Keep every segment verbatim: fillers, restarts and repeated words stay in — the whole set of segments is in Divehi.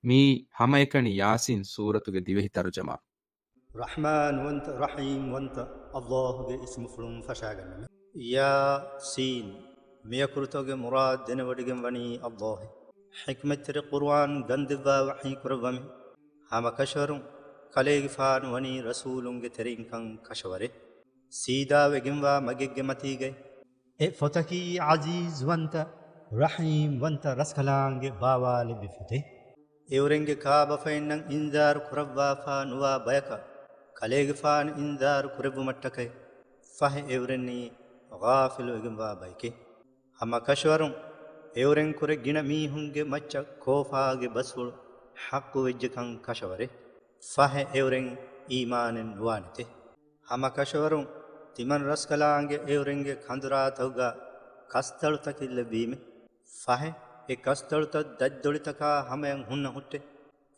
މިއީ ހަމައެކަނި ޔާސީން ސޫރަތުގެ ދިވެހި ތަރުޖަމާ. ރަޙްމާންވަންތަ ރަޙީމްވަންތަ އައްލާހުގެ އިސްމުފުޅުން ފަށާގަންނަމެ. ޔާސީން. މިއަކުރުތަކުގެ މުރާދު ދެނެވޮޑިގެން ވަނީ އައްލާހެ. ޙިކްމަތްތެރި ޤުރުއާން ގަންދެއްވާ ވަޙީ ކުރައްވަމެ. ހަމަކަށަވަރުން ކަލޭގެފާނު ވަނީ ރަސޫލުންގެ ތެރެއިންކަން ކަށަވަރެއް. ސީދާވެގެންވާ މަގެއްގެ މަތީގައި. އެ ފޮތަކީ ޢަޒީޒްވަންތަ، ރަޙީމްވަންތަ ރަސްކަލާނގެ ބާވާލެއްވި ފޮތެއް. އެއުރެންގެ ކާބަފައިންނަށް އިންޒާރު ކުރައްވާފާ ނުވާ ބަޔަކަށް ކަލޭގެފާނު އިންޒާރު ކުރެއްވުމަށްޓަކައި ފަހެ އެއުރެންނީ ޣާފިލުވެގެންވާ ބަޔެކޭ. ހަމަކަށަވަރުން އެއުރެން ކުރެ ގިނަ މީހުންގެ މައްޗަށް ކޯފާގެ ބަސްފުޅު ޙައްޤު ވެއްޖެކަން ކަށަވަރެއް. ފަހެ އެއުރެން އީމާނެއް ނުވާނެތެ. ހަމަކަށަވަރުން ތިމަން ރަސްކަލާނގެ އެއުރެންގެ ކަނދުރާތަކުގަ ކަސްތަޅުތަކެއް ލެއްވީމެ. ފަހެ އެ ކަސްތަޅުތައް ދަތްދޮޅިތަކާ ހަމަޔަށް ހުންނަ ހުއްޓެ.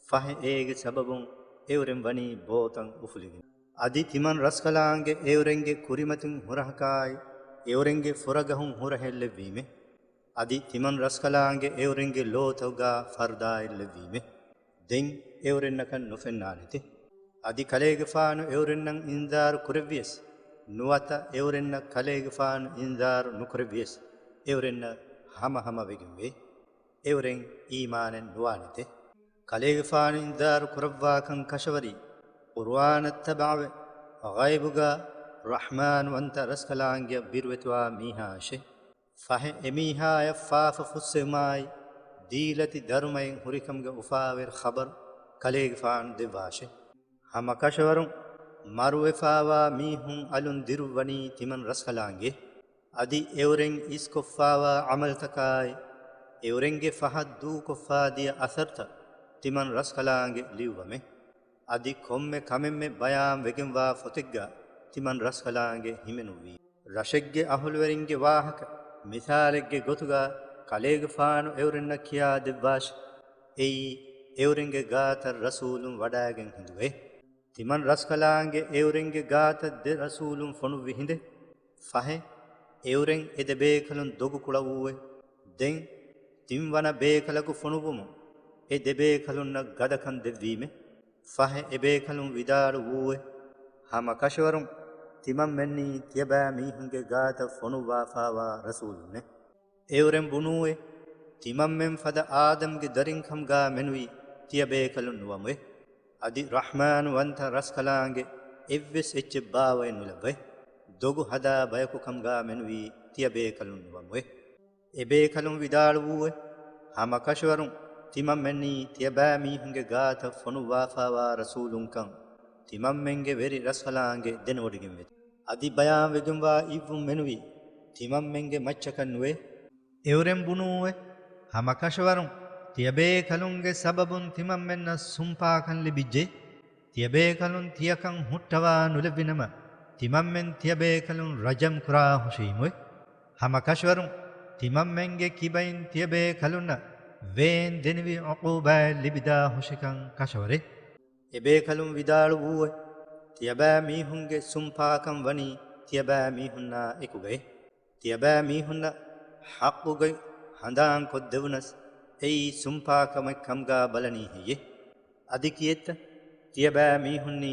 ފަހެ އޭގެ ސަބަބުން އެއުރެން ވަނީ ބޯތައް އުފުލިގެން. އަދި ތިމަން ރަސްކަލާނގެ އެއުރެންގެ ކުރިމަތިން ހުރަހަކާއި، އެއުރެންގެ ފުރަގަހުން ހުރަހެއް ލެއްވީމެ. އަދި ތިމަން ރަސްކަލާނގެ އެއުރެންގެ ލޯތަކުގަ ފަރުދާއެއް ލެއްވީމެ. ދެން އެއުރެންނަކަށް ނުފެންނާނެތެ. އަދި ކަލޭގެފާނު އެއުރެންނަށް އިންޒާރު ކުރެއްވިޔަސް، ނުވަތަ އެއުރެންނަށް ކަލޭގެފާނު އިންޒާރު ނުކުރެއްވިޔަސް، އެއުރެންނަށް ހަމަހަމަ ވެގެންވޭ. އެއުރެން އީމާނެއް ނުވާނެތެ. ކަލޭގެފާނު އިންޒާރު ކުރައްވާކަން ކަށަވަރީ، ޤުރުއާނަށް ތަބަޢަވެ، ޣައިބުގަ ރަޙްމާންވަންތަ ރަސްކަލާނގެއަށް ބިރުވެތިވާ މީހާއަށެ. ފަހެ އެމީހާޔަށް ފާފަ ފުއްސެވުމާއި، ދީލަތި ދަރުމައިން ހުރިކަމުގެ އުފާވެރި ޚަބަރު ކަލޭގެފާނު ދެއްވާށެ. ހަމަކަށަވަރުން މަރުވެފާވާ މީހުން އަލުން ދިރުއްވަނީ ތިމަން ރަސްކަލާނގެ. އަދި އެއުރެން އިސްކޮށްފާވާ ޢަމަލުތަކާއި، އެއުރެންގެ ފަހަށް ދޫކޮށްފާ ދިޔަ އަސަރުތައް ތިމަން ރަސްކަލާނގެ ލިޔުއްވަމެ. އަދި ކޮންމެ ކަމެއްމެ ބަޔާން ވެގެންވާ ފޮތެއްގަ ތިމަން ރަސްކަލާނގެ ހިމެނުއްވީ. ރަށެއްގެ އަހުލުވެރިންގެ ވާހަކަ މިސާލެއްގެ ގޮތުގަ ކަލޭގެފާނު އެއުރެންނަށް ކިޔާ ދެއްވާށި. އެއީ، އެއުރެންގެ ގާތަށް ރަސޫލުން ވަޑައިގެން ހިނދުގައި. ތިމަން ރަސްކަލާނގެ އެއުރެންގެ ގާތަށް ދެ ރަސޫލުން ފޮނުއްވި ހިނދެއް. ފަހެ، އެއުރެން އެ ދެ ބޭކަލުން ދޮގު ކުޅަވޫއެ. ދެން، ތިންވަނަ ބޭކަލަކު ފޮނުއްވުމުން، އެ ދެ ބޭކަލުންނަށް ގަދަކަން ދެއްވީމެ. ފަހެ އެބޭކަލުން ވިދާޅުވޫއެ، ހަމަ ކަށަވަރުން ތިމަންމެންނީ ތިޔަބައިމީހުންގެ ގާތަށް ފޮނުއްވާފާވާ ރަސޫލުންނެ. އެއުރެން ބުނޫއެ، ތިމަންމެން ފަދަ އާދަމްގެ ދަރިން ކަމުގާ މެނުވީ ތިޔަބޭކަލުން ނުވަމުއެ. އަދި ރަޙްމާން ވަންތަ ރަސްކަލާނގެ އެއްވެސް އެއްޗެއް ބާވައެއް ނުލައްވައެ. ދޮގު ހަދާ ބަޔަކު ކަމުގާ މެނުވީ ތިޔަބޭކަލުން ނުވަމުއެ. އެބޭކަލުން ވިދާޅުވޫއެ، ހަމަ ކަށަވަރުން ތިމަންމެންނީ ތިޔަބައިމީހުންގެ ގާތަށް ފޮނުއްވާފާވާ ރަސޫލުންކަން ތިމަންމެންގެ ވެރި ރަސްކަލާނގެ ދެނެވޮޑިގެންވޭތޯ. އަދި ބަޔާންވެގެންވާ އިއްވުން މެނުވީ ތިމަންމެންގެ މައްޗަކަށް ނުވޭ. އެއުރެން ބުނޫއެ، ހަމަ ކަށަވަރުން ތިޔަބޭކަލުންގެ ސަބަބުން ތިމަންމެންނަށް ސުންޕާކަން ލިބިއްޖެ. ތިޔަބޭކަލުން ތިޔަކަން ހުއްޓަވާ ނުލެއްވިނަމަ، ތިމަންމެން ތިޔަބޭކަލުން ރަޖަމް ކުރާ ހުށީމުއެ. ހަމަ ކަށަވަރުން ތިމަންމެންގެ ކިބައިން ތިޔަބޭކަލުންނަށް ވޭން ދެނިވި ޢުޤޫބާތް ލިބިދާ ހުށިކަން ކަށަވަރެއް. އެބޭކަލުން ވިދާޅުވޫއެ، ތިޔަބައިމީހުންގެ ސުންޕާކަން ވަނީ ތިޔަބައިމީހުންނާ އެކުގައެ. ތިޔަބައިމީހުންނަށް ޙައްޤުގައި ހަނދާންކޮށްދެވުނަސް، އެއީ ސުންޕާކަމެއް ކަމުގާ ބަލަނީ ހެއްޔެ؟ އަދި ކިއެއްތަ؟ ތިޔަބައިމީހުންނީ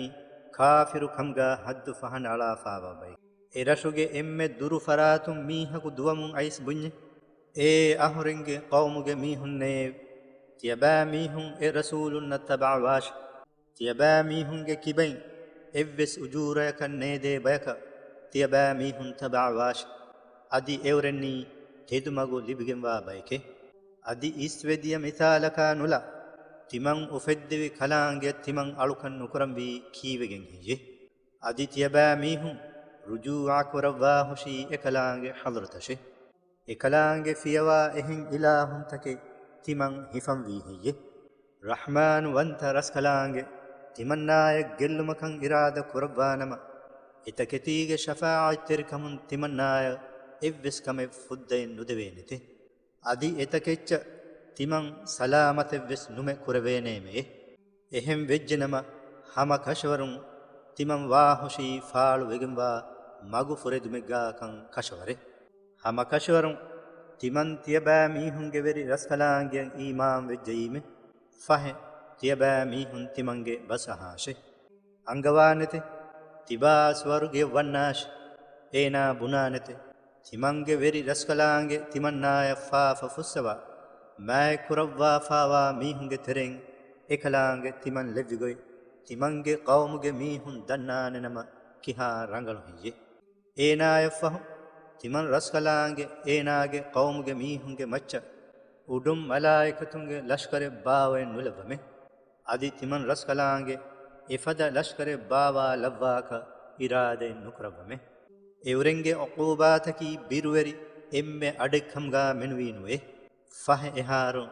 ކާފިރު ކަމުގާ ޙައްދު ފަހަނައަޅާފާވާ ބައެއް. އެ ރަށުގެ އެންމެ ދުރު ފަރާތުން މީހަކު ދުވަމުން އައިސް ބުންޏެ، އޭ އަހުރެންގެ ޤައުމުގެ މީހުންނޭ! ތިޔަބައިމީހުން އެ ރަސޫލުންނަށް ތަބަޢަވާށި. ތިޔަބައިމީހުންގެ ކިބައިން އެއްވެސް އުޖޫރަޔަކަށް ނޭދޭ ބަޔަކަށް ތިޔަބައިމީހުން ތަބަޢަވާށި. އަދި އެއުރެންނީ ތެދުމަގު ލިބިގެންވާ ބަޔެކޭ. އަދި އިސްވެދިޔަ މިސާލަކާ ނުލާ، ތިމަން އުފެއްދެވި ކަލާނގެއަށް ތިމަން އަޅުކަން ނުކުރަންވީ ކީއްވެގެން ހެއްޔެ؟ އަދި ތިޔަބައިމީހުން ރުޖޫޢަކުރައްވާހުށީ އެކަލާނގެ ޙަޟްރަތަށެ. އެކަލާނގެ ފިޔަވާ އެހެން އިލާހުންތަކެއް ތިމަން ހިފަންވީ ހެއްޔެ؟ ރަޙްމާން ވަންތަ ރަސްކަލާނގެ ތިމަންނާޔަށް ގެއްލުމަކަށް އިރާދަ ކުރައްވާނަމަ، އެތަކެތީގެ ޝަފާޢަތްތެރިކަމުން ތިމަންނާޔަށް އެއްވެސް ކަމެއް ފުއްދައެއް ނުދެވޭނެތެ. އަދި އެތަކެއްޗަށް ތިމަން ސަލާމަތެއްވެސް ނުމެ ކުރެވޭނޭމެއޭ. އެހެން ވެއްޖެނަމަ، ހަމަ ކަށަވަރުން ތިމަން ވާހުށީ ފާޅުވެގެންވާ މަގު ފުރެދުމެއްގާކަން ކަށަވަރެއް. ހަމަ ކަށަވަރުން ތިމަން ތިޔަބައިމީހުންގެ ވެރި ރަސްކަލާނގެއަށް އީމާން ވެއްޖައީމެ. ފަހެ، ތިޔަބައިމީހުން ތިމަންގެ ބަސް އަހާށެ. އަންގަވާނެތެ، ތިބާ ސުވަރުގެ ވަންނާށި. އޭނާ ބުނާނެތެ، ތިމަންގެ ވެރި ރަސްކަލާނގެ ތިމަންނާޔަށް ފާފަ ފުއްސަވާ، މާތް ކުރައްވާފާވާ މީހުންގެ ތެރެއިން އެކަލާނގެ ތިމަން ލެއްވިގޮތް، ތިމަންގެ ޤައުމުގެ މީހުން ދަންނާނެ ނަމަ ކިހާ ރަނގަޅު ހެއްޔެ؟ އޭނާޔަށްފަހު، ތިމަން ރަސްކަލާނގެ އޭނާގެ ޤައުމުގެ މީހުންގެ މައްޗަށް އުޑުން މަލާއިކަތުންގެ ލަޝްކަރެއް ބާވައެއް ނުލައްވަމެ. އަދި ތިމަން ރަސްކަލާނގެ އެފަދަ ލަޝްކަރެއް ބާވާ ލައްވާކަށް އިރާދައެއް ނުކުރައްވަމެ. އެއުރެންގެ ޢުޤޫބާތަކީ ބިރުވެރި އެންމެ އަޑެއްކަމުގާ މެނުވީނުވެ. ފަހެ އެހާރު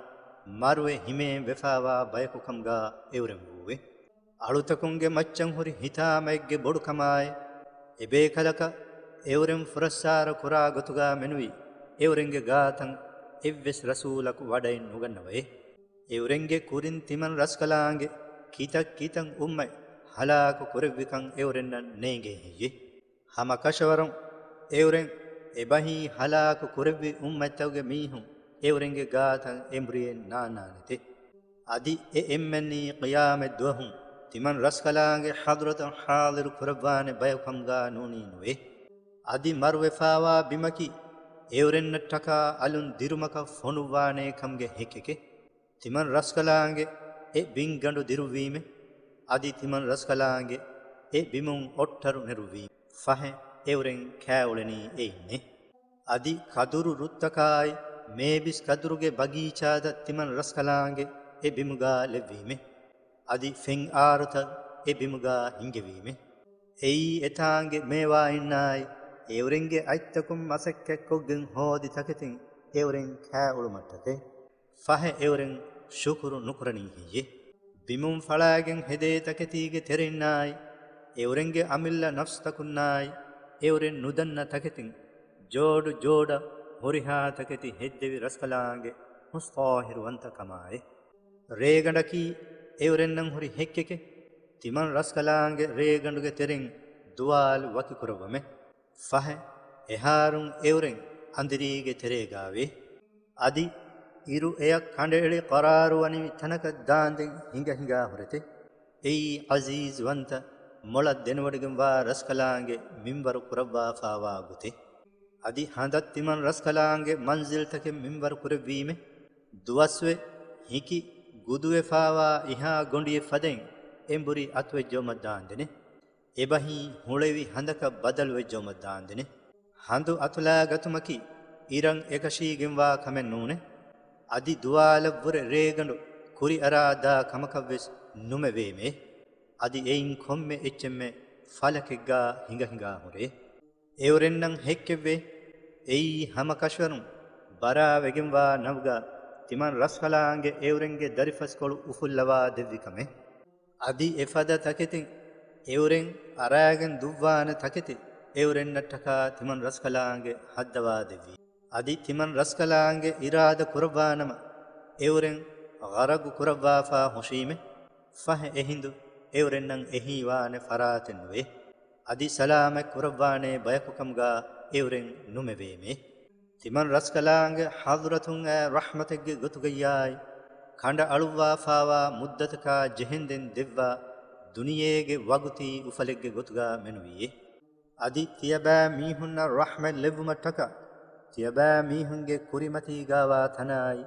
މަރުވެ ހިމޭން ވެފާވާ ބަޔަކުކަމުގާ އެއުރެން ވޫވެ. އަޅުތަކުންގެ މައްޗަށް ހުރި ހިތާމައެއްގެ ބޮޑުކަމާއި، އެބޭކަލަކަށް އެއުރެން ފުރައްސާރަ ކުރާ ގޮތުގާ މެނުވީ، އެއުރެންގެ ގާތަށް އެއްވެސް ރަސޫލަކު ވަޑައެއް ނުގަންނަވައޭ. އެއުރެންގެ ކުރިން ތިމަން ރަސްކަލާނގެ ކިތައް ކިތަން އުއްމަތް ހަލާކު ކުރެއްވިކަން އެއުރެންނަށް ނޭނގޭ ހެއްޔެ؟ ހަމަކަށަވަރުން އެއުރެން އެބަހީ ހަލާކު ކުރެއްވި އުއްމަތްތަކުގެ މީހުން އެއުރެންގެ ގާތަށް އެނބުރިއެއް ނާންނާނެތެ. އަދި އެ އެންމެންނީ ޤިޔާމަތް ދުވަހު ތިމަން ރަސްކަލާނގެ ޙަޟްރަތަށް ޙާޟިރު ކުރައްވާނެ ބަޔަކު ކަމުގާ ނޫނީ ނުވޭ. އަދި މަރުވެފާވާ ބިމަކީ އެއުރެންނަށްޓަކާ އަލުން ދިރުމަކަށް ފޮނުއްވާނޭ ކަމުގެ ހެއްކެކެ. ތިމަން ރަސްކަލާނގެ އެ ބިންގަނޑު ދިރުއްވީމެ. އަދި ތިމަން ރަސްކަލާނގެ އެ ބިމުން އޮށްޓަރު ނެރުއްވީ. ފަހެ އެއުރެން ކާއުޅެނީ އެއިންނެ. އަދި ކަދުރު ރުއްތަކާއި މޭބިސް ކަދުރުގެ ބަގީޗާތައް ތިމަން ރަސްކަލާނގެ އެ ބިމުގާ ލެއްވީމެ. އަދި ފެން އާރުތައް އެ ބިމުގާ ހިންގެވީމެ. އެއީ އެތާނގެ މޭވާއިންނާއި، އެއުރެންގެ އަތްތަކުން މަސައްކަތްކޮށްގެން ހޯދި ތަކެތިން އެއުރެން ކާއުޅުމަށްޓަކައި. ފަހެ އެއުރެން ޝުކުރު ނުކުރަނީ ހެއްޔެ؟ ބިމުން ފަޅާގެން ހެދޭ ތަކެތީގެ ތެރެއިންނާއި، އެއުރެންގެ އަމިއްލަ ނަފްސްތަކުންނާއި، އެއުރެން ނުދަންނަ ތަކެތިން ޖޯޑު ޖޯޑަށް ހުރިހާ ތަކެތި ހެއްދެވި ރަސްކަލާނގެ ހުސް ޠާހިރުވަންތަ ކަމާއި. ރޭގަނޑަކީ އެއުރެންނަށް ހުރި ހެއްކެކެ. ތިމަން ރަސްކަލާނގެ ރޭގަނޑުގެ ތެރެއިން ދުވާލު ވަކިކުރައްވަމެ. ފަހެ އެހާރުން އެއުރެން އަނދިރީގެ ތެރޭގާވޭ. އަދި އިރު އެޔަށް ކަނޑައެޅި ޤަރާރުވަނިވި ތަނަކަށް ދާންދެން ހިނގަ ހިނގާ ހުރެތެ. އެއީ ޢަޒީޒްވަންތަ މޮޅަށް ދެނެވޮޑިގެންވާ ރަސްކަލާނގެ މިންވަރު ކުރައްވާފާވާ ގޮތެއް. އަދި ހަނދަށް ތިމަން ރަސްކަލާނގެ މަންޒިލްތަކެއް މިންވަރު ކުރެއްވީމެ. ދުވަސްވެ ހިކި ގުދުވެފާވާ އިހާ ގޮނޑިއެއް ފަދައިން އެނބުރި އަތުވެއްޖައުމަށް ދާންދެނެ. އެބަހީ ހުޅެވި ހަނދަކަށް ބަދަލުވެއްޖައުމަށް ދާންދެނެ. ހަނދު އަތުލާގަތުމަކީ އިރަށް އެކަށީގެންވާ ކަމެއް ނޫނެ. އަދި ދުވާލަށްވުރެ ރޭގަނޑު ކުރިއަރާ ދާ ކަމަކަށްވެސް ނުމެވޭމޭ. އަދި އެއިން ކޮންމެ އެއްޗެއްމެ ފަލަކެއްގާ ހިނގަ ހިނގާ ހުރޭ. އެއުރެންނަށް ހެއްކެއްވޭ. އެއީ ހަމަ ކަށަވަރުން ބަރާވެގެންވާ ނަވުގާ ތިމަން ރަސްކަލާނގެ އެއުރެންގެ ދަރިފަސްކޮޅު އުފުއްލަވާ ދެއްވި ކަމެއް. އަދި އެފަދަ ތަކެތިން އެއުރެން އަރާގެން ދުއްވާނެ ތަކެތި އެއުރެންނަށްޓަކާ ތިމަން ރަސްކަލާނގެ ހައްދަވާ ދެއްވީ. އަދި ތިމަން ރަސްކަލާނގެ އިރާދަ ކުރައްވާނަމަ، އެއުރެން ޣަރަގު ކުރައްވާފާ ހުށީމެ. ފަހެ އެހިނދު އެއުރެންނަށް އެހީވާނެ ފަރާތެއް ނުވޭ. އަދި ސަލާމަތް ކުރައްވާނޭ ބަޔަކުކަމުގާ އެއުރެން ނުމެވޭމޭ. ތިމަން ރަސްކަލާނގެ ޙަޟްރަތުން އައި ރަޙްމަތެއްގެ ގޮތުގައްޔާއި، ކަނޑައަޅުއްވާފާވާ މުއްދަތަކާ ޖެހެންދެން ދެއްވާ ދުނިޔޭގެ ވަގުތީ އުފަލެއްގެ ގޮތުގާ މެނުވީއޭ. އަދި ތިޔަބައިމީހުންނަށް ރަޙްމަތް ލެއްވުމަށްޓަކާ، ތިޔަބައިމީހުންގެ ކުރިމަތީގާވާ ތަނާއި،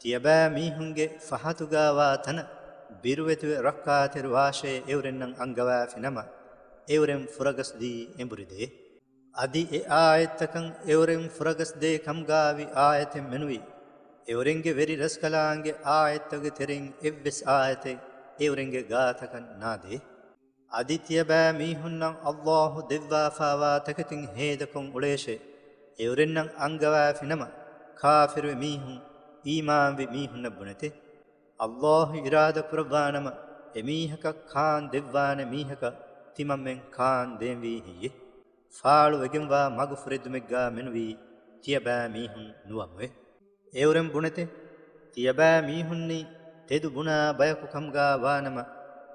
ތިޔަބައިމީހުންގެ ފަހަތުގާވާ ތަނަށް ބިރުވެތިވެ ރައްކާތެރިވާށޭ އެއުރެންނަށް އަންގަވާފިނަމަ، އެއުރެން ފުރަގަސްދީ އެނބުރިދޭ. އަދި އެ އާޔަތްތަކަށް އެއުރެން ފުރަގަސްދޭ ކަމުގާވި އާޔަތެއް މެނުވީ، އެއުރެންގެ ވެރި ރަސްކަލާނގެ އާޔަތްތަކުގެ ތެރެއިން އެއްވެސް އާޔަތެއް އެއުރެންގެ ގާތަކަށް ނާދޭ. އަދި ތިޔަބައިމީހުންނަށް ﷲ ދެއްވާފާވާ ތަކެތިން ހޭދަކޮށް އުޅޭށޭ، އެއުރެންނަށް އަންގަވާފިނަމަ، ކާފިރުވި މީހުން އީމާންވި މީހުންނަށް ބުނެތެ. ﷲ އިރާދަ ކުރައްވާނަމަ، އެމީހަކަށް ކާން ދެއްވާނެ މީހަކަށް ތިމަންމެން ކާން ދޭންވީ ހެއްޔެ؟ ފާޅުވެގެންވާ މަގު ފުރެދުމެއްގާ މެނުވީ ތިޔަބައިމީހުން ނުވަމުވެ. އެއުރެން ބުނެތެ، ތިޔަބައިމީހުންނީ ތެދު ބުނާ ބަޔަކު ކަމުގާ ވާނަމަ،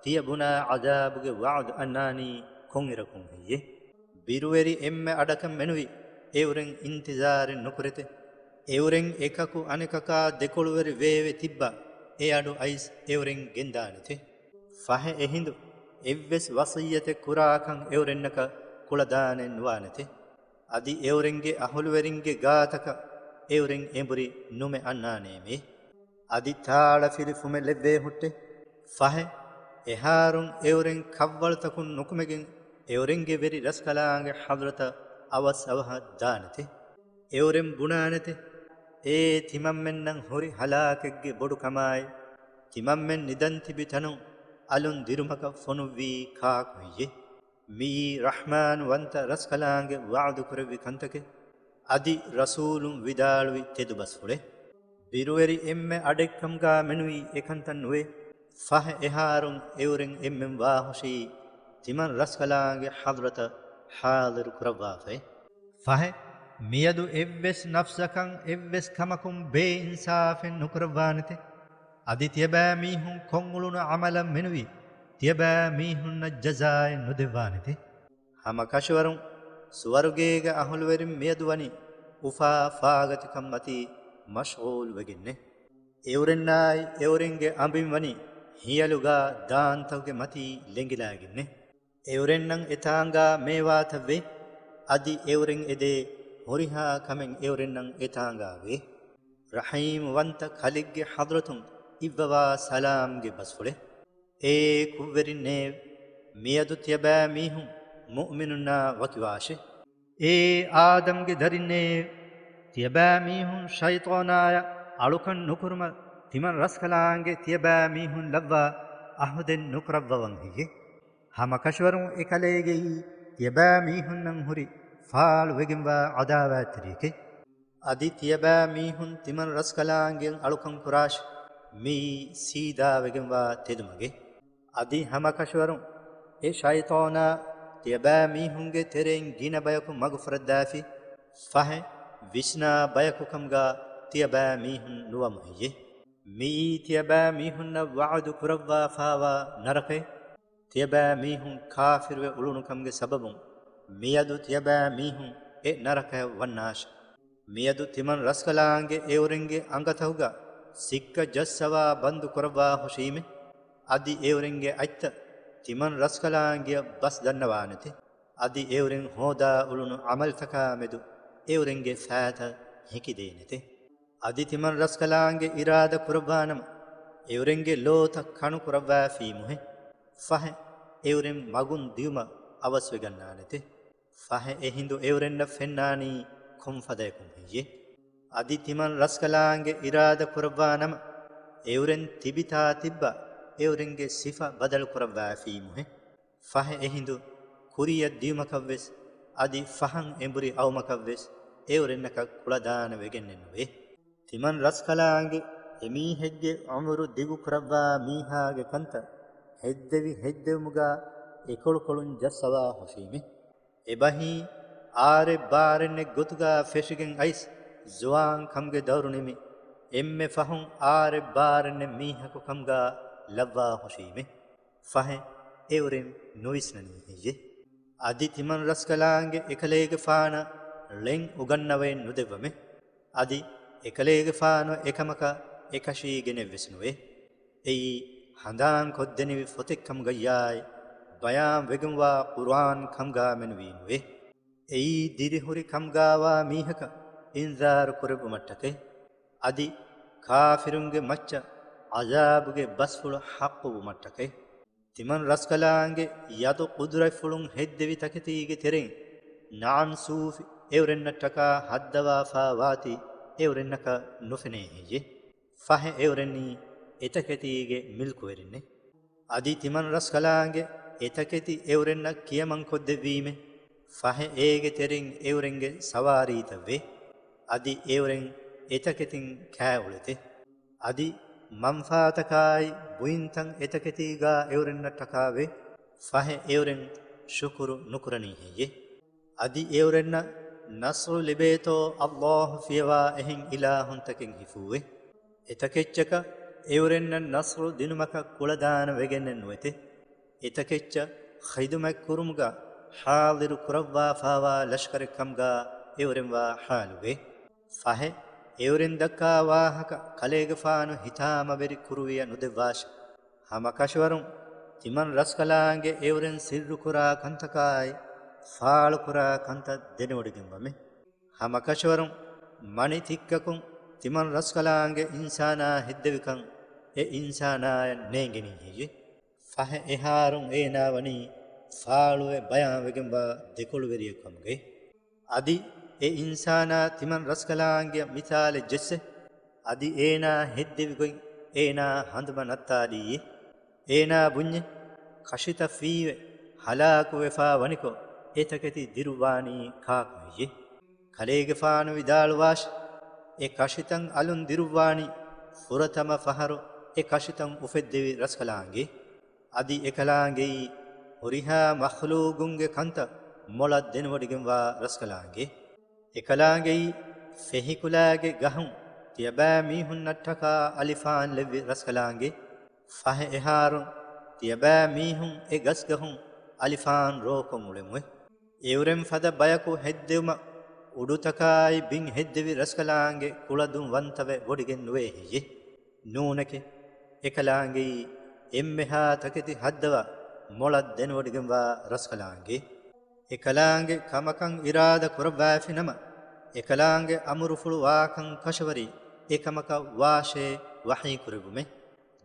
ތިޔަ ބުނާ ޢަޛާބުގެ ވަޢުދު އަންނާނީ ކޮންއިރަކުން ހެއްޔެ؟ ބިރުވެރި އެންމެ އަޑަކަށް މެނުވި އެއުރެން އިންތިޒާރެއް ނުކުރެތެ. އެއުރެން އެކަކު އަނެކަކާ ދެކޮޅުވެރި ވެއެވެ. ތިއްބާ އެ އަޑު އައިސް އެއުރެން ގެންދާނެތެ. ފަހެ އެހިނދު އެއްވެސް ވަޞިއްޔަތެއް ކުރާކަން އެއުރެންނަކަށް ކުޅަދާނެއް ނުވާނެތެ. އަދި އެއުރެންގެ އަހުލުވެރިންގެ ގާތަކަށް އެއުރެން އެނބުރި ނުމެ އަންނާނޭމޭ. އަދި ތާޅަފިލި ފުމެ ލެއްވޭ ހުއްޓެ. ފަހެ އެހާރުން އެއުރެން ކަށްވަޅުތަކުން ނުކުމެގެން އެއުރެންގެ ވެރި ރަސްކަލާނގެ ޙަޟްރަތަށް އަވަސް އަވަހަށް ދާނެތެ. އެއުރެން ބުނާނެތެ، އޭ ތިމަންމެންނަށް ހުރި ހަލާކެއްގެ ބޮޑުކަމާއި، ތިމަންމެން ނިދަން ތިބި ތަނުން އަލުން ދިރުމަކަށް ފޮނުއްވީ ކާކު ހެއްޔެ؟ މިއީ ރަޙްމާން ވަންތަ ރަސްކަލާނގެ ވަޢުދު ކުރެއްވި ކަންތަކެއް. އަދި ރަސޫލުން ވިދާޅުވި ތެދުބަސްފުޅެއް. ބިރުވެރި އެންމެ އަޑެއްކަމުގާ މެނުވީ އެކަންތައް ނުވޭ. ފަހެ އެހާރުން އެއުރެން އެންމެން ވާހުށީ ތިމަން ރަސްކަލާނގެ ޙަޟްރަތަށް ޙާޟިރު ކުރައްވާފައި. ފަހެ މިއަދު އެއްވެސް ނަފްސަކަށް އެއްވެސް ކަމަކުން ބޭއިންސާފެއް ނުކުރައްވާނެތެ. އަދި ތިޔަބައިމީހުން ކޮށްއުޅުނު ޢަމަލަށް މެނުވީ ތިޔަބައިމީހުންނަށް ޖަޒާއެއް ނުދެއްވާނެތެ. ހަމަކަށަވަރުން ސުވަރުގޭގެ އަހުލުވެރިން މިއަދު ވަނީ އުފާ ފާގަތިކަން މަތީ މަޝްޣޫލު ވެގެންނެ. އެއުރެންނާއި އެއުރެންގެ އަނބިން ވަނީ ހިޔަލުގާ ދާންތަކުގެ މަތީ ލެނގިލާގެންނެ. އެއުރެންނަށް އެތާނގާ މޭވާތައް ވޭ. އަދި އެއުރެން އެދޭ ހުރިހާ ކަމެއް އެއުރެންނަށް އެތާނގާ ވޭ. ރަޙީމް ވަންތަ ކަލެއްގެ ޙަޟްރަތުން އިއްވަވާ ސަލާމްގެ ބަސްފުޅެއް. އޭ ކުށްވެރިންނޭވެ! މިއަދު ތިޔަބައިމީހުން މުއުމިނުންނާ ވަކިވާށެ. އޭ އާދަމްގެ ދަރިންނޭވެ! ތިޔަބައިމީހުން ޝައިޠާނާޔަށް އަޅުކަން ނުކުރުމަށް ތިމަން ރަސްކަލާނގެ ތިޔަބައިމީހުން ލައްވާ އަހުދެއް ނުކުރައްވަވަން ހެއްޔެ؟ ހަމަކަށަވަރުން އެކަލޭގެއީ ތިޔަބައިމީހުންނަށް ހުރި ފާޅުވެގެންވާ ޢަދާވާތްތެރިޔަކެއް. އަދި ތިޔަބައިމީހުން ތިމަން ރަސްކަލާނގެއަށް އަޅުކަން ކުރާށި. މިއީ ސީދާވެގެންވާ ތެދުމަގެއް. އަދި ހަމަކަށަވަރުން އެ ޝައިޠާނާ ތިޔަބައިމީހުންގެ ތެރެއިން ގިނަ ބަޔަކު މަގުފުރައްދާފި. ފަހެ ވިސްނާ ބަޔަކުކަމުގާ ތިޔަބައިމީހުން ނުވަމު ހެއްޔެ؟ މިއީ ތިޔަބައިމީހުންނަށް ވަޢުދު ކުރައްވާފާވާ ނަރަކައެއް. ތިޔަބައިމީހުން ކާފިރުވެ އުޅުނުކަމުގެ ސަބަބުން މިއަދު ތިޔަބައިމީހުން އެ ނަރަކަޔަށް ވަންނާށި. މިއަދު ތިމަން ރަސްކަލާނގެ އެއުރެންގެ އަނގަތަކުގަ ސިއްކަ ޖައްސަވާ ބަންދު ކުރައްވާ ހުށީމެ. އަދި އެއުރެންގެ އަތްތައް ތިމަން ރަސްކަލާނގެއަށް ބަސް ދަންނަވާނެތެ. އަދި އެއުރެން ހޯދާ އުޅުނު ޢަމަލްތަކާ މެދު އެއުރެންގެ ފައިތައް ހެކިދޭނެތެ. އަދި ތިމަން ރަސްކަލާނގެ އިރާދަ ކުރައްވާނަމަ، އެއުރެންގެ ލޯތައް ކަނު ކުރައްވާފީމުހެ. ފަހެ އެއުރެން މަގުން ދިއުމަށް އަވަސްވެގަންނާނެތެ. ފަހެ އެހިނދު އެއުރެންނަށް ފެންނާނީ ކޮންފަދަޔަކުން ހެއްޔެ؟ އަދި ތިމަން ރަސްކަލާނގެ އިރާދަ ކުރައްވާނަމަ، އެއުރެން ތިބިތާ ތިއްބަ އެއުރެންގެ ސިފަ ބަދަލު ކުރައްވާފީމުހެ. ފަހެ އެހިނދު ކުރިޔަށް ދިޔުމަކަށްވެސް އަދި ފަހަން އެނބުރި އައުމަކަށްވެސް އެއުރެންނަކަށް ކުޅަދާނަ ވެގެންނެއް ނުވޭ. ތިމަން ރަސްކަލާނގެ އެމީހެއްގެ ޢުމުރު ދިގު ކުރައްވާ މީހާގެ ކަންތައް ހެއްދެވި ހެއްދެވުމުގާ އެކޮޅުކޮޅުން ޖައްސަވާ ހުށީމެ. އެބަހީ އާރެއް ބާރެއްނެއް ގޮތުގާ ފެށިގެން އައިސް ޒުވާން ކަމުގެ ދައުރު ނިމި، އެންމެ ފަހުން އާރެއް ބާރެއްނެއް މީހަކު ކަމުގާ ލައްވާ ހުށީމެ. ފަހެ އެއުރެން ނުވިސްނަނީ ހެއްޔެ؟ އަދި ތިމަން ރަސްކަލާނގެ އެކަލޭގެފާނަށް ޅެން އުގަންނަވައެއް ނުދެއްވަމެ. އަދި އެކަލޭގެފާނު އެކަމަކަށް އެކަށީގެނެއްވެސް ނުވޭ. އެއީ ހަނދާން ކޮށްދެނިވި ފޮތެއްކަމުގައްޔާއި، ބަޔާން ވެގެންވާ ޤުރުއާން ކަމުގާ މެނުވީ ނުވޭ. އެއީ ދިރިހުރި ކަމުގާވާ މީހަކަށް އިންޒާރު ކުރެއްވުމަށްޓަކައި، އަދި ކާފިރުންގެ މައްޗަށް ޢަޒާބުގެ ބަސްފުޅު ޙައްޤުވުމަށްޓަކައި. ތިމަން ރަސްކަލާނގެ ޔަދު ޤުދުރަތްފުޅުން ހެއްދެވި ތަކެތީގެ ތެރެއިން ނަޢަން ސޫފި އެއުރެންނަށްޓަކާ ހައްދަވާފާ ވާތީ އެއުރެންނަކަށް ނުފެނޭ ހެއްޔެ؟ ފަހެ އެއުރެންނީ އެތަކެތީގެ މިލްކުވެރިންނެއް. އަދި ތިމަން ރަސްކަލާނގެ އެތަކެތި އެއުރެންނަށް ކިޔަމަންކޮށްދެއްވީމެ. ފަހެ އޭގެ ތެރެއިން އެއުރެންގެ ސަވާރީތައްވޭ. އަދި އެއުރެން އެތަކެތިން ކާއުޅެތެ. އަދި މަންފާތަކާއި ބުއިންތައް އެތަކެތީގާ އެއުރެންނަށްޓަކާވޭ. ފަހެ އެއުރެން ޝުކުރު ނުކުރަނީ ހެއްޔެ؟ އަދި އެއުރެންނަށް ނަޞްރު ލިބޭތޯ ﷲ ފިޔަވާ އެހެން އިލާހުންތަކެއް ހިފުއްވެ. އެތަކެއްޗަކަށް އެއުރެންނަށް ނަޞްރު ދިނުމަކަށް ކުޅަދާނަ ވެގެންނެއް ނުވެތެ. އެތަކެއްޗަށް ޚިދުމަތް ކުރުމުގަ ޙާޟިރު ކުރައްވާފާވާ ލަޝްކަރެއް ކަމުގަ އެއުރެންވާ ޙާލުގައި. ފަހެ އެއުރެން ދައްކާ ވާހަކަ ކަލޭގެފާނު ހިތާމަވެރި ކުރުވިޔަ ނުދެއްވާށެ. ހަމަކަށަވަރުން ތިމަން ރަސްކަލާނގެ އެއުރެން ސިއްރުކުރާ ކަންތަކާއި، ފާޅުކުރާ ކަންތައް ދެނެވޮޑިގެންވަމެ. ހަމަކަށަވަރުން މަނި ތިއްކަކުން ތިމަން ރަސްކަލާނގެ އިންސާނާ ހެއްދެވިކަން އެ އިންސާނާޔަށް ނޭނގެނީ ހެއްޔެ؟ ފަހެ އެހާރުން އޭނާ ވަނީ ފާޅުވެ ބަޔާންވެގެންވާ ދެކޮޅުވެރިއެއް ކަމުގައި. އަދި އެ އިންސާނާ ތިމަން ރަސްކަލާނގެ މިސާލެއް ޖެއްސެ. އަދި އޭނާ ހެއްދެވި ގޮތް އޭނާ ހަނދުމަ ނައްތާލީ. އޭނާ ބުންޏެ، ކަށިތައް ފީވެ ހަލާކުވެފާ ވަނިކޮށް، އެ ތަކެތި ދިރުއްވާނީ ކާކު ހެއްޔެ؟ ކަލޭގެފާނު ވިދާޅުވާށި، އެ ކަށިތައް އަލުން ދިރުއްވާނީ ފުރަތަމަ ފަހަރު އެ ކަށިތައް އުފެއްދެވި ރަސްކަލާނގެ. އަދި އެކަލާނގެއީ ހުރިހާ މަޚްލޫގުންގެ ކަންތައް މޮޅަށް ދެނެވޮޑިގެންވާ ރަސްކަލާނގެ. އެކަލާނގެއީ ފެހިކުލާގެ ގަހުން ތިޔަބައިމީހުންނަށްޓަކާ އަލިފާން ލެއްވި ރަސްކަލާނގެ. ފަހެ އެހާރުން ތިޔަބައިމީހުން އެ ގަސްގަހުން އަލިފާން ރޯކޮށް އުޅެމުވެ. އެއުރެން ފަދަ ބަޔަކު ހެއްދެވުމަށް އުޑުތަކާއި ބިން ހެއްދެވި ރަސްކަލާނގެ ކުޅަދުން ވަންތަވެ ވޮޑިގެން ނުވޭ ހެއްޔެ؟ ނޫނެކެ. އެކަލާނގެއީ އެންމެހާ ތަކެތި ހައްދަވާ މޮޅަށް ދެނެވޮޑިގެންވާ ރަސްކަލާނގެ. އެކަލާނގެ ކަމަކަށް އިރާދަ ކުރައްވާފިނަމަ، އެކަލާނގެ އަމުރުފުޅު ވާކަން ކަށަވަރީ އެކަމަކަށް ވާށޭ ވަޙީ ކުރެއްވުމެ.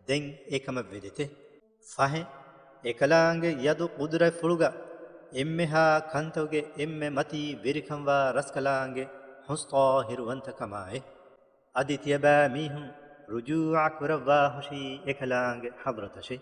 ދެން އެކަމަށް ވެދެތެ. ފަހެ، އެކަލާނގެ ޔަދު ޤުދުރަތްފުޅުގަ އެންމެހާ ކަންތަކުގެ އެންމެ މަތީ ވެރިކަންވާ ރަސްކަލާނގެ ހުސް ޠާހިރުވަންތަކަމާއި. އަދި ތިޔަބައިމީހުން ރުޖޫޢަ ކުރައްވާހުށީ އެކަލާނގެ ޙަޟްރަތަށެ.